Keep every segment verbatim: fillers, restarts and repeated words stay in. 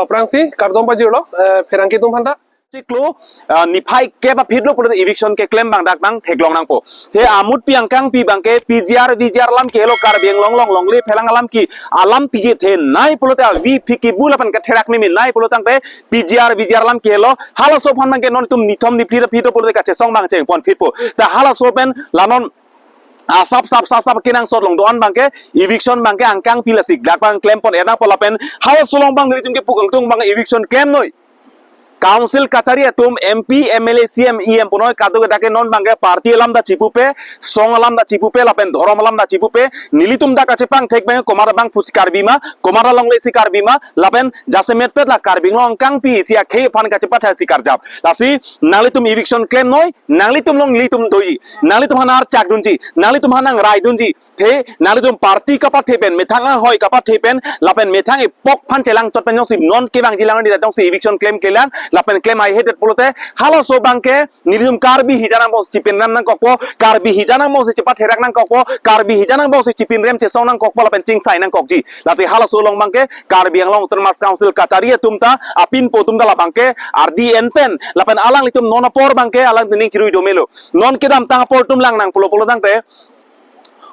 Aphrangsi kardom pajirlo, eh, pherangke atum aphanta. Chiklo, ah, niphai kep aphi lo pulote eviction keklem abang dak abang theklong nangpo. The amutpi angkangpi abangke P G R V G R alam kehelo, Karbi Anglong along longle phelang alam ke, alam piji thenei pulote avi phiki bula pen ketherak mimi nei pulo tangte P G R V G R alam kehelo. Halaso aphan abangke non itum nithom niphli ra phito pulote kachesong abang chengpon phitpo. Ta halaso pen la non asap sap sap sap kenangsot along do-an abangke eviction abangke angkangpi lasi dak abang klempon er nangpo lapen halaso along abang nelitum kepu kangtung abang eviction klemnoi. Council kachari atum M P, M L A, C M, E M punoi kadokave dak ke non abangke party alam ta chipupe, song alam ta chipupe, lapen dhorom alam ta chipupe, nelitum dak kachepangthek abang komat abang pusi Karbi ma, komat alongle si Karbi ma, lapen jasemetpet la Karbi Anglong angkangpi isi akhei aphan kachepatha si karjap. Lasi nanglitum eviction klemnoi, nanglitum along nelitum doji, nanglitum aphan archak dunji, nanglitum aphan nangrai dunji, the nanglitum party kapathe pen, methang ahoi kapathe pen, lapen methang epok aphan chelangchot pen jongsi non kevangji lang di jongsi eviction klemklelang, lapen klem haihedet pulote, halaso abangke nelitum Karbi hijan angbong si chipinrem nangkokpo, Karbi hijan angbong si chepatherak nangkokpo, Karbi hijan angbong si chipinrem chesong nangkokpo lapen chingsai nangkokji. Lasi halaso along abangke Karbi Anglong Autonomous Council kachari atum ta, apinpo atum ta la abangke ardi en pen, lapen alanglitum non apor abangke alang tening chirui domelo. Non kedamtang apor atum lang nang pulo pulo tangte,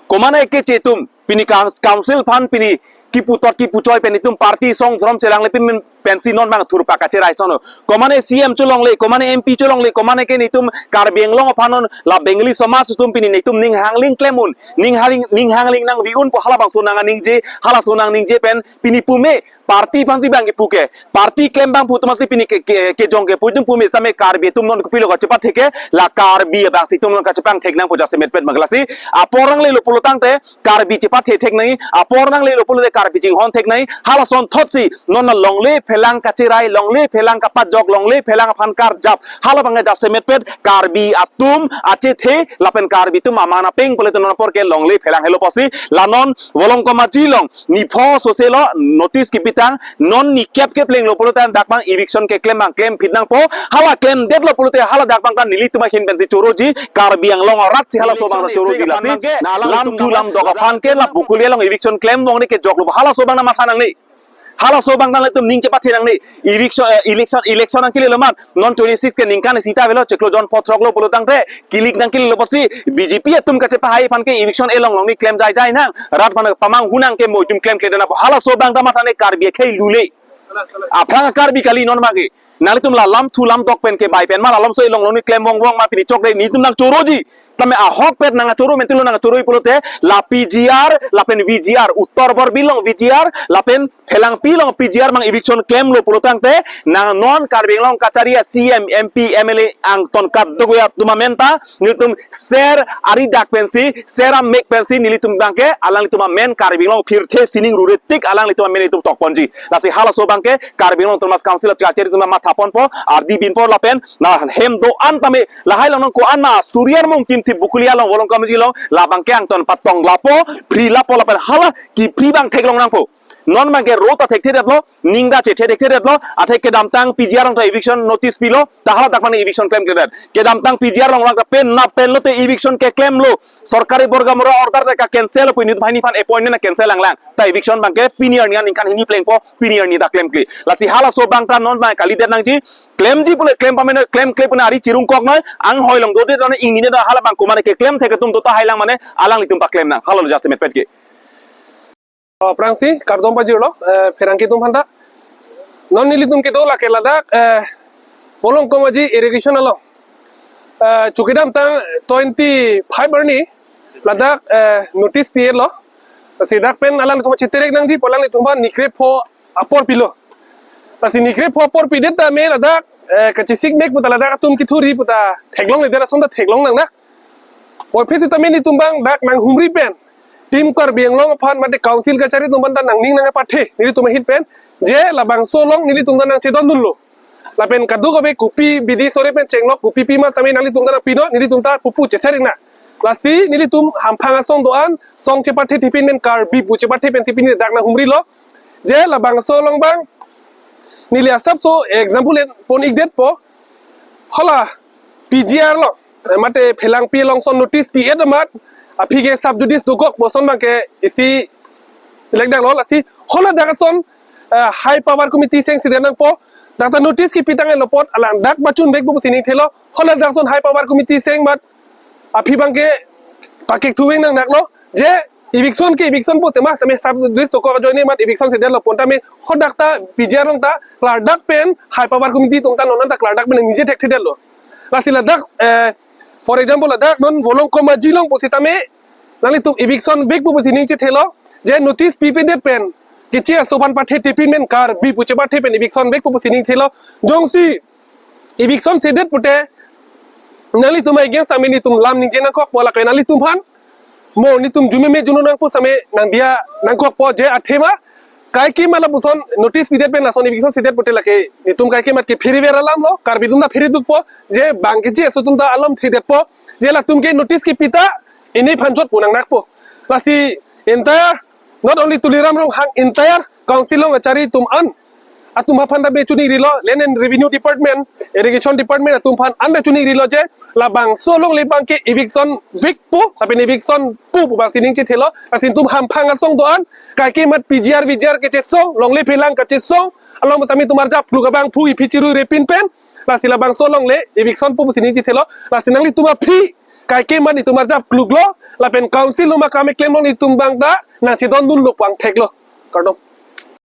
komane keche atum pini kang-, council aphan pini kipu tot kipu choi pen itum party song dhorom chelang lepin pen pensi non abang thurpak kacherai sono. Komane C M cholongle, komane M P cholongle, komane ke nelitum Karbi Anglong aphan non la Bengali somaj atum pini nelitum ning hangling klem un, ning hangling, ning hangling nangvi unpo halabangso nang aningje, halaso nangningje pen pini pume party aphansi abang kipu ke, party klem abang pu atum si pini ke, ke, kejong ke pu atum pume same Karbi atum non kopilo kachepathe ke, la Karbi abang si itum non kachepangthek nangpo jasemetpet abang. Lasi apor nanglelo pulo tangte Karbi chepathe thek nangji, apor nanglelo pulote Karbi chinghon thek nangji, halason thotsi non alongle phelang kacherai, longle phelang kapajok, longle phelang aphan karjap, hala abangke jasemetpet Karbi atum achethe lapen Karbi atum aman apeng pulote non apor ke longle phelang helo pusi, la non Volongkom Aji along nipho sose lo notice kipitang, non nikep keplenglo pulote dak abang eviction keklem abang klem phit nangpo, hala klemdetlo pulote hala dak abang ta nelitum ahin pensi choroji, Karbi Anglong arat si halaso abang ta choroji. Lasi na lamthu lamdok aphan ke la Bokolia along eviction klem abang ni kejoklo, halaso abang ta matha nangne. Halaso abang ta nelitum ning chepathe nangne. Eviction, eh, election, election nangkelelo mat. Non twenty-six ke ningkan sita avelo, chiklo jon pho throklo pulo tangte kilik nangkelelo pusi B J P atum kachepahai aphan ke eviction elong long ni klem jai jai nang. Rat aphan pamanghu nang ke mo itum klemkle dana. Halaso abang ta matha ne Karbi akhei lule. Aphrang Karbi kali non abangke. Nanglitum la lamthu lamdok pen ke bai pen ma la lamso elong long ni klem vong vong ma pini chokre nelitum nangchoroji. Tame ahokpet nangchoro mentulo nangchoro pulote la P G R, lapen V G R, Uttar Borbil along V G R, lapen Phelangpi along P G R abang eviction klemlo pulo tangte, nang non Karbi Anglong kachari a C M, M P, M L A angton kadokave atum amen ta, nelitum ser ari dak pensi, ser amek pensi, nelitum abangke, alanglitum amen Karbi Anglong phirthe sining rure tik, alanglitum amen itum tokponji. Lasi halaso abangke, Karbi Anglong Autonomous Council kachari atum mathaponpo, ardi binpo lapen, na hem do-an tame, lahai along nang ko-an ma, Surya Mungkin ti Bokolia along Volongkom Aji along, la abangke angton patong lapo, phri lapo lapen hala, kiphri abang theklong nangpo. Non abangke ro ta thekthedetlo, ning ta chethekthedetlo, athe kedamtang P G R along ta eviction notice pilo, ta hala dak abang eviction klemkledet. Kedamtang P G R along abang ta pen na pen lote eviction keklemlo. Sorkari borga mura order ta ka-cancel po, inut banghini aphan appointment na-cancel langlang. Ta eviction abangke pini arni aningkan hini plengpo, pini arni ta klemkle. Lasi halaso abang ta non abang kalidet nangji, klemji pule klem pame noi, klemkle pune ari chirung kok noi, anghoi along dodet noi, ingnine do hala abang komane keklem thek atum do ta hailang mane, alanglitum paklem nang. Hala lo jasemetpet ke. Oh, aphrangsi, kardom pajirlo, eh, pherangke atum aphanta. Non nelitum kedo lake ladak, eh, Volongkom Aji irrigation along. Eh, chukidamtang twenty-five arni, ladak, eh, notice pilo. Lasi dak pen alanglitum chiterek nangji pu alanglitum aphan nikrepho apor pilo. Lasi nikrepho apor pidet tame ladak, eh, kachesik mek puta ladak atum kithuri puta theklongledet ason ta theklong nang na. Puvoiphit sitame nelitum abang dak nanghumri pen. Team Karbi Anglong aphan mate council kachari atum aphan ta nangning nangpathe. Nelitum ahin pen. Je labangso along nelitum ta nangchedondunlo. Lapen kadokave kopi bidi sore pen chenglok kopi pima tame nanglitum ta nangpinon, nelitum ta pupu cheser ikna. Lasi nelitum hamphang asong do-an, song chepathe thipin pen Karbi pu chepathe pen thipin dak nanghumrilo. Je labangso along abang, neli asapso example en pon ikdetpo. Hala P G R lo, eh, mate Phelangpi along ason notice pi-et amat, aphi ke sub judice dokok pu ason abangke isi lekdaklo lasi, hala dak ason, eh, high power committee seng si den nangpo. Dak ta notice kipi tanglo apot alang dak pachun vek pu pusi ning thelo. Hala dak ason high power committee seng mat aphi abang ke pakek thu vek nang naklo. Je eviction ke eviction pu tema tame sub district ko ajoine mat eviction si detlo pon tame hadak ta P G R along ta klardak pen high power committee atum ta non ta klardak pen ningje thekthe detlo. Lasi ladak, eh, for example, ladak non Volongkom Aji along pusitame nanglitum eviction vek pu pusi ning chethelo, je notice pipedet pen keche aso aphan pathe tipin men Karbi pu chepathe pen eviction vek pu pusi ning thelo. Jongsi eviction sedet pute nanglitum against tame nelitum lam ningje nangkokpo, lake nanglitum aphan mo nelitum jumeme junu nangpo same nangdiya nangkokpo, je athema kaike mat lapuson notice pidet pen lason eviction sedet pute lake nelitum kaike mat kephere ver alamlo, Karbi atum ta phere dukpo, je bang keche aso atum ta alam thedetpo, je latum ke notice kipi ta ini phanchot pu nang nakpo. Lasi entire, not only Tuliram Ronghang, entire council along achari atum an, atum aphan ta be choningri lo, Land and Revenue Department, Irrigation Department atum aphan an ta choningri lo je labangso alongle abang ke eviction vek pu, lapen eviction pu pu bang si ning chethelo. Lasi nelitum hamphang asong do-an, kaike mat P G R V G R kachesong, longle phelang kachesong along sami atum arjap kluk abangphu iphi chiru repin pen, lasi labangso alongle eviction pu pusi ning chethelo. Lasi nanglitum aphi kaike mat nelitum arjap kluklo, lapen council along akam keklem along nelitum abang ta nangchedondunlo pu angthek lo. Kardom.